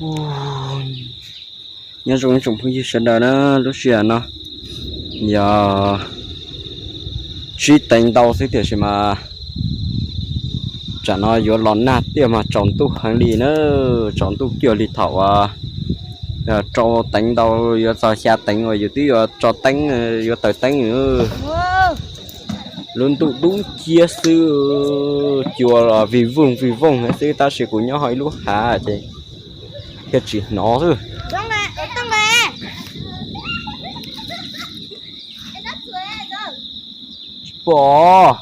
Ub, nyob zoo ib tsoom phooj ywg sawv daws na, lub sij hawm no yog tsib teev ntau xwb tiam sis mas tsam no yuav los nag tiaj mas tsaus ntuj heev li na, tsaus ntuj cuag li thaum uas rau teev ntau yuav txog xya teev uas yus twb yuav tso teeb, yuav taws teeb. Lub ntuj dub nciab xwb, cua los vij voog vij voog xwb tab sis kuv nyob hauv ib lub hav ces thiaj tsis hnov xwb. Tsis pom.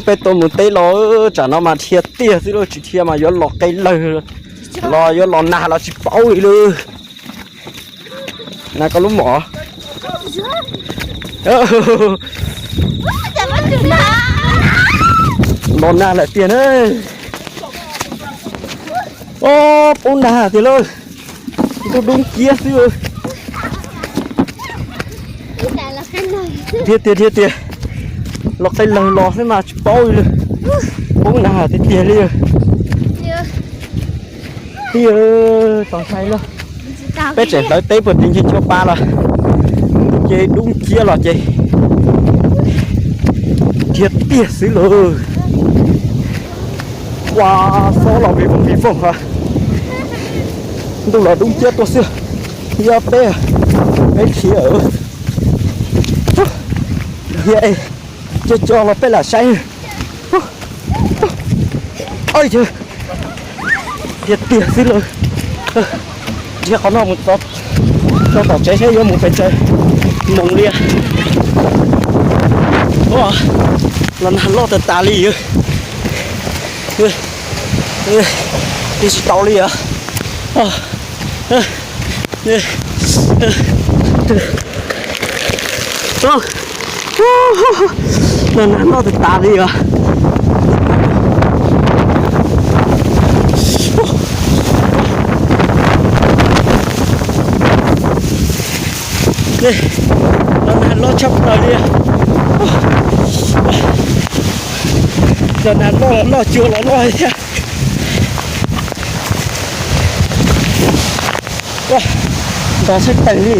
Peb tuaj mus teb los tsam no mas dhia tiag xwb lauj, tsis dhia mas yuav los qe lawg los yuav los nag los tsis paub li lauj. Na koj lub mom. Los nag lawm tiag na. Ob, poob nag tiag lauj. Ntuj dub nciab xwb. Dhia tiag dhia tiag. Los qe lawg los xwb mas tsis paub li. Poob nag tiag tiag li. Tij, tos ntshai lauj. Peb tseem hlawv teb puag tid nce cuaj pa los ces dub nciab los ces dhia tiag xwb lauj. Ua, xob los vij voog vij voog. Ntuj los dub nciab tuaj xwb. Thiab peb, peb khiav, dhia es co co los peb lam saib. Dhia tiag xwb lauj. Dhia qhov no mus txog tom tsev saib yuav mus pes tsawg moos li. Los nag loj tas tas li. Dhia tsis tau li os. Los nag loj tas tas li os. Los nag loj tshaj plaws li. Los nag loj los loj, cua los loj thiab. Ntog tshaj tawm li.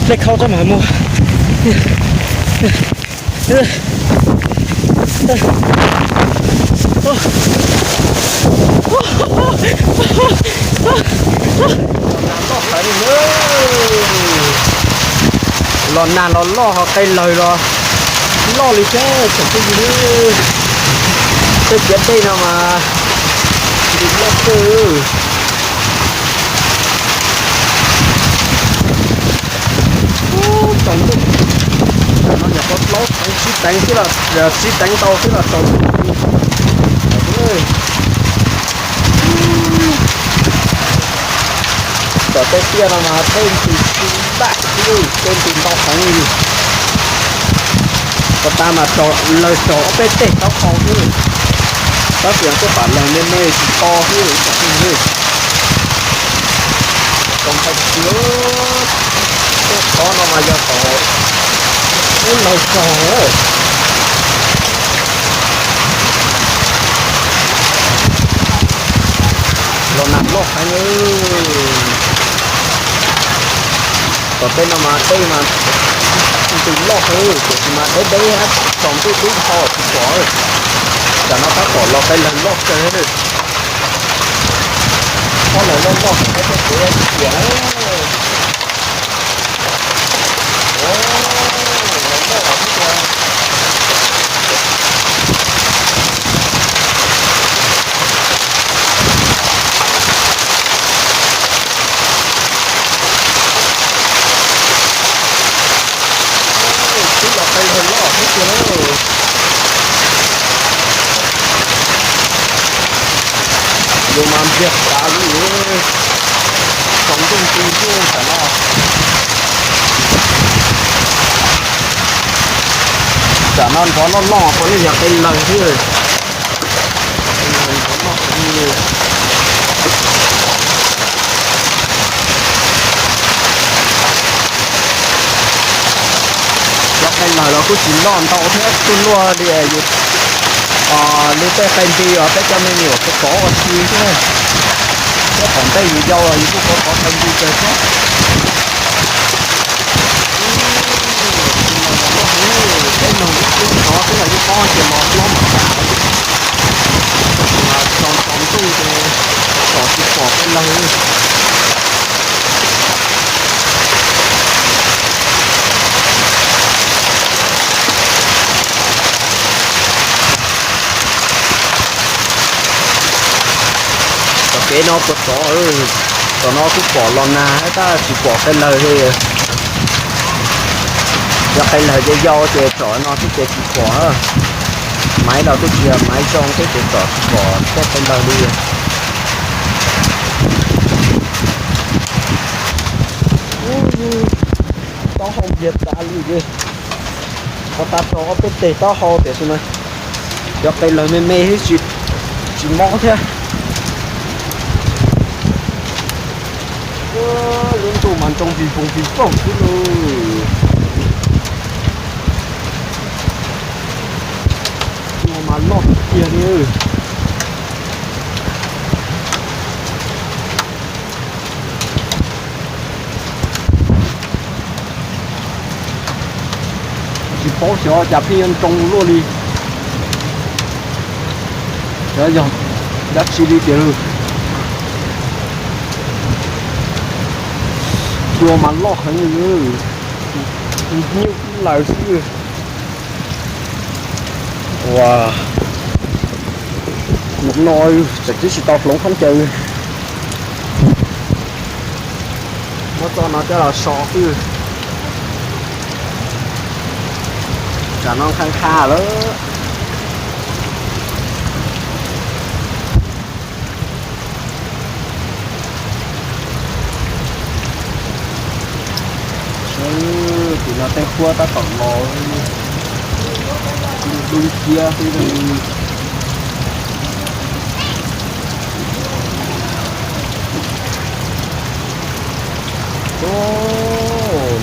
Dej khau rau mam mus. Los nag los loj ho qe lawg los loj li thiab tsoom phooj ywg. Tej ciav dej no mas ntim loj kawg. Tsaus ntuj, no nyuam qhuav plaub teev tsib teev xwb los, tsib teev ntau xwb los tsaus ntuj. Tom tej tiaj no mas tej ntws tsis npaj xwb, tej ntws ntau heev li. Puag ta mas lawg tsaug ob peb teg taub hau xwb, tab sis tej pam lawg me me tsis to xwb. Tau ntshai tiag, tej qhov no mas yog tom ub laug tsaug. Los nag loj heev. Tom tej no mas tej mas ntws loj heev tiam sis mas deb deb, tsaus ntuj dub ho tsis pom. Tam no tab tom los tej lawg loj kawg. Ob lawg loj loj, peb tej kev tiag. Twb los qe lawg loj thiab tiag. Yus mas ntsiag tas li, tsaus ntuj nti ntuj tam no. Tam no nrov loj loj puav leej yog qe lawg thiab. Cov qe Lawm los kuj tsis loj ntau thiab, kuj luaj li yus li tej qe nti uas peb cov me nyuam tsov ua si xwb na. Thiab tom ntej yus yau los yus kuj tsov qe nti kawg thiab. Peb nug ib tug tsov twb yog ib pob ces mos hlob mos tas, tsaus ntuj ces tsom tsis pom qe lawg. Tom kev no puas tsov, tom no kuj pom los nag tab sis tsis pom qe lawg li. Yog qe lawg yau yau ces tsom no xwb ces tsis pom. Maiv los kuj tsis yog maiv zoo thiab ces tsom tsis pom tej qe lawg li. Taub hau npias tas li. Qhov tas tso ob peb teg taub hau tiam sis mas cov qe lawg me me thiab tsis mob thiab. Lub ntuj mas nroo npis voog npis voog xwb lauj. Cua mas loj tiag tiag li. Tsis paub xyov cas pheej yuav nroo luaj li. Xyov yog dab tsi li tiag lauj. Cua mas loj heev li, nyuj tib laws xwb. Ua, no tseem twb tsis tau hloov khaub ncaws. Muab txoj no coj los so xwb. Tsam no nqha nqha lawm. Tim no tej huab tab tom los dub nciab xwb.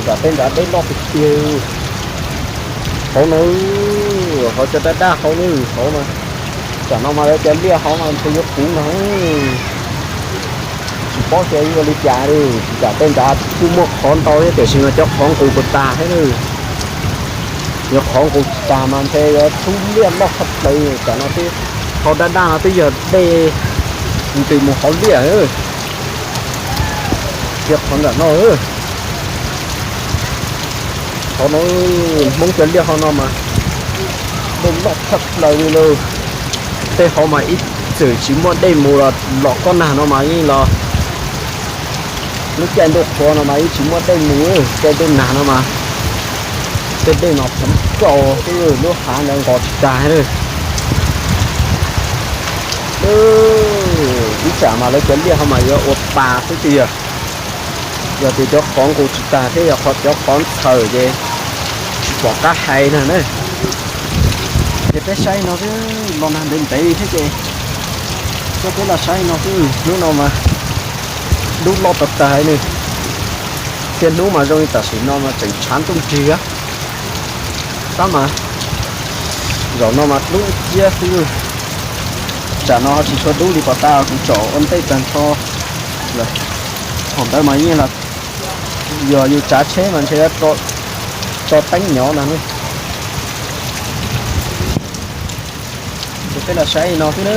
Nram tej nrad deb loj tiag tiag. Hauv no, hauv cov daj daj hauv na, hauv no. Tsam no mas lawv cov liaj hauv no ntshe yuav puv no. Tsis paub xyov yuav ua li cas li, nram tej nrad kuj muaj qhov ntau thiab tiam sis mas cov qhov nqus puas tag thiab na. Yog qhov nqus tsis tag mas ntshe yuav txhub liaj loj tshaj plaws. Tsam no twb hauv daj daj no twb yog dej ntws mus hauv liaj. Tias qhov nram no, qhov no Hmoob cov liaj hauv no mas dej loj tshaj plaws li lauj. Tej hauv mas ib txwm tsis muaj dej mus los los koj nag no mas yeej los lub caij ntuj qhua no mas yeej tsis muaj dej mus, caij ntuj nag no mas tej dej mas poob kaus xwb, lub hav ntawd nqos tsis tag li. Ib tsam mas lawv cov liaj hauv mas yuav ua pas xwb tiag. Yog tias cov qhov nqus tsis tag thiab yog cov qhov ntxhaws ces tsis pom qab hais na. Ces peb saib no xwb, los nag ntev ntev thiab ces coj peb los saib no xwb. Hnub no mas dub loj tag tag ne. Tiaj hnub mas zoo li tam sim no mas tseem tshav ntuj nrig. Tab mas zaum no mas dub ciab xwb. Tsam no ho tsis tshua dub li pos tas, kuv tsom ua ntej tag nrho lawm. Thaum ntawd mas yeej los yog yus tsav tsheb mas ntshe tso teeb nyov no na. Ces peb los saib no xwb na.